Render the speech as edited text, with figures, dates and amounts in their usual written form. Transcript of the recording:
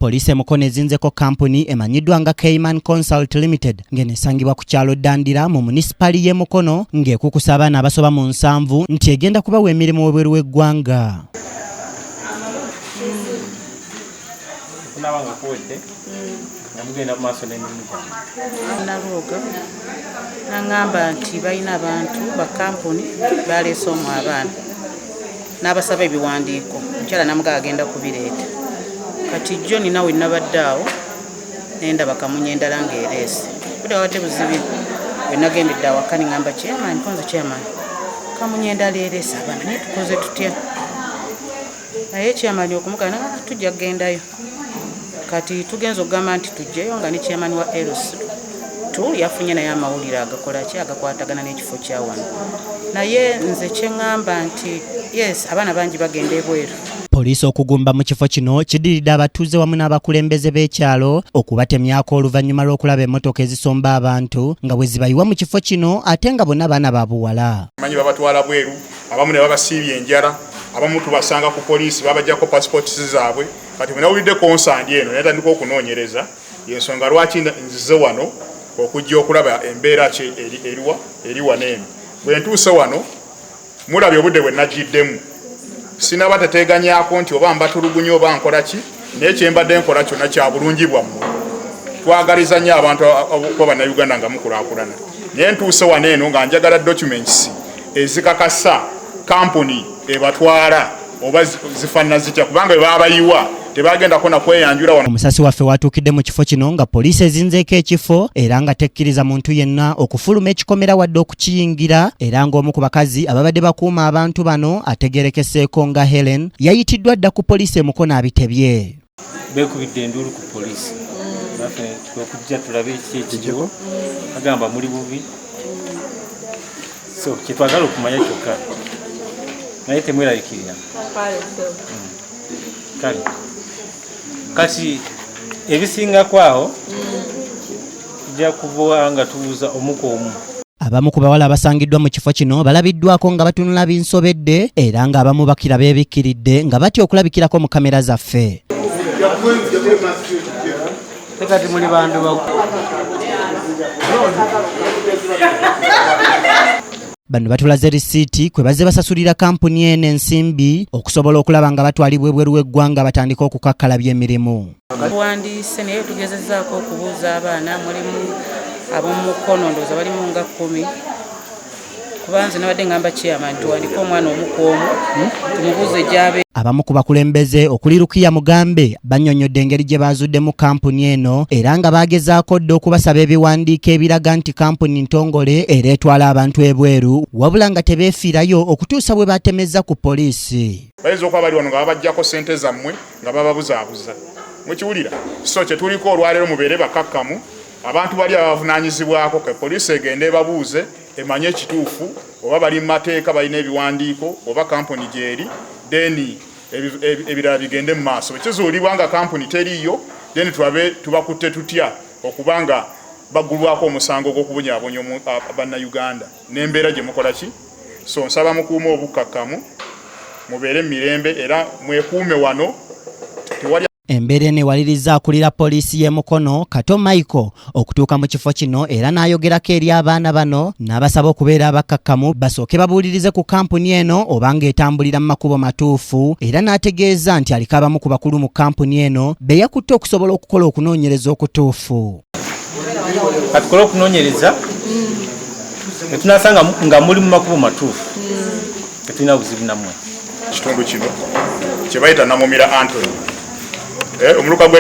Poliisi e Mukono ezinzeko kampuni emanyiddwa nga Cayman Consult Limited ng'eno esangibwa ku kyalo Ddandira mu munisipaali y'e Mukono ng'ekukusa abaana abasoba mu 70 nti egenda kubawa emirimu webweru w'eggwanga. Okunaaba nga kuwedde nga mugenda mu maaso n'emirimu gyammwe. Nalwoga n'aŋŋamba nti balina abantu ba kampuni baleese omwo abaana n'abasaba ebiwandiiko, omukyala n'amugamba agenda kubireeta. Kati jjo nina we nabadde awo ne ndaba kamunye endala ng'ereese. Budde wabadde buzibye we nagendedde awaka ne ŋŋamba chairman, ko nze chairman, kamunye endala ereese abaana naye tukoze tutya? Naye chairman okumugamba ah, tujja kugendayo. Kati tugenze okugamba nti tujjeyo nga ne chairman wa LC2 yafunye naye amawulire agakola ki agakwatagana n'ekifo kya wano. Naye nze kye ŋŋamba nti yes, abaana bangi bagenda ebweru. Poliisi okugumba mu kifo kino kiddiridde abatuuze wamu n'abakulembeze b'ekyalo okubatemyako oluvannyuma lw'okulaba emmotoka ezisomba abantu nga bwe zibayiwa mu kifo kino ate nga bonna baana ba buwala. Manyi babatwala bweru, abamu ne babasiibya enjala, abamu tubasanga ku poliisi babajjako passports zaabwe. Kati bwe nawulidde konsandi eno natandika okunoonyereza, y'ensonga lwaki nzize wano okujja okulaba embeera ki eriwa eri wano eno. Bwe ntuuse wano mulabye obudde bwe nagiddemu, sinaba teteeganyaako nti oba mbatulugunya oba nkola ki, naye kye mbadde nkola kyonna kya bulungi bwammwe. Twagaliza nnyo abantu okuba Bannayuganda nga mukulaakulana, naye ntuuse wano eno nga njagala documents ezikakasa kampuni ebatwala oba zifaanana zitya, kubanga bwe babayiwa tebagendako na kweyanjula wano. Omusasi waffe watuukidde mu kifo kino nga poliisi ezinzeeko ekifo era nga tekkiriza muntu yenna okufuluma ekikomera wadde okukiyingira, era ng'omu ku bakazi ababadde bakuuma abantu bano ategeerekeseeko nga Helen yayitiddwa dda ku poliisi e Mukono abitebye. Beekubidde enduulu ku poliisi, naffe okujja tulabe kiki ekiriwo, bagamba muli bubi, so kyetwagala okumanya kyokka, naye temweraliikirira. Kale kati ebisingako awo tujja kuba nga tubuuza omu ku omu. Abamu ku bawala abasangiddwa mu kifo kino balabiddwako nga batunula binsobedde era ng'abamu bakira beebikkiridde nga batya okulabikirako mu kamera zaffe. Kati muli bantu Bano batulaze risiiti kwe bazze basasulira kampuni eno ensimbi okusobola okulaba nga batwalibwa ebweru w'eggwanga batandike okukakkalabya emirimu. Tuwandiise naye tugezezzaako okubuuza abaana, mulimu ab'omu Mukono ndowooza balimu nga 10, kuba nze nabadde ngamba chairman tuwandiike omwana omu ku omu tumubuuze gy'abeera. Abamu ku bakulembeze okuli Rukiya Mugambe bannyonnyodde engeri gye baazuddemu kampuni eno era nga baagezaako dda okubasaba ebiwandiiko ebiraga nti kampuni ntongole era etwala abantu ebweru, wabula nga tebeefiirayo okutuusa bwe baatemezza ku poliisi. Bayinza okuba bali wano nga babaggyako ssente zammwe nga bababuzaabuza. Mukiwulira? So kye tuliko olwaleero mubeere bakakkamu, abantu bali abavunaanyizibwako ke poliisi egende ebabuuze emanye ekituufu oba bali mu mateeka, balina ebiwandiiko oba kampuni gyeri, then ebirala bigende mu maaso. Bwe kizuulibwa nga kampuni teriiyo, then tulabe tubakutte tutya okuba nga baggulwako omusango gw'okubonyaabonya Bannayuganda n'embeera gye mukola ki. So nsaba mukuume obukkakkamu, mubeere mu mirembe era mwekuume wano tewali. Embeera eno ewalirizza akulira poliisi y'e Mukono Kato Michael okutuuka mu kifo kino era n'ayogerako eri abaana bano n'abasaba okubeera abakkakkamu basooke babuulirize ku kampuni eno oba ng'etambulira mu makubo matuufu, era n'ategeeza nti aliko abamu ku bakulu mu kampuni eno be yakutte okusobola okukola okunoonyereza okutuufu. Katukole okunoonyereza tetunasanga nga muli mu makubo matuufu, tetulina buzibu nammwe. Kitundu kino kye bayita Namumira Anthony, omuluka gwe